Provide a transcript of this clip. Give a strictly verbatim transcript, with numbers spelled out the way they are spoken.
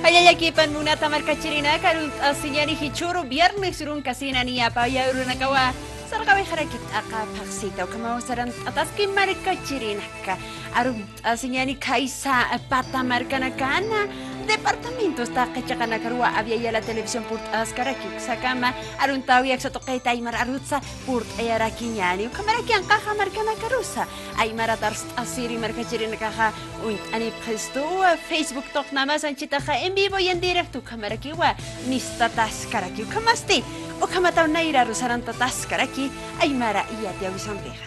Allallakipan munata markachirinaka, arunt'asiñani jichhüru viernes urunkasinani apaya urunakawa sarqawixaraki t'aqa phaxsita, ukhamaw sarant'ataski markachirinaka. Arunt'asiñani khaysa pata markanakana, departamentos taqi chiqanakaruwa Abya Yala televisión purt'askaraki, uksakama aruntawi aksa tuqita aymar arutsa purt'ayarakiñani, ukhamaraki anqaxa markanakarusa aymarat arst'asiri markachirinakaxa uñt'anipxistuwa. Facebook tuqnamas anchitaxa en vivo y en directo ukhamarakiwa mistataskarakiw, ukhamasti ukhamataw nayraru sarantataskaraki aymara yatiyawisampixa.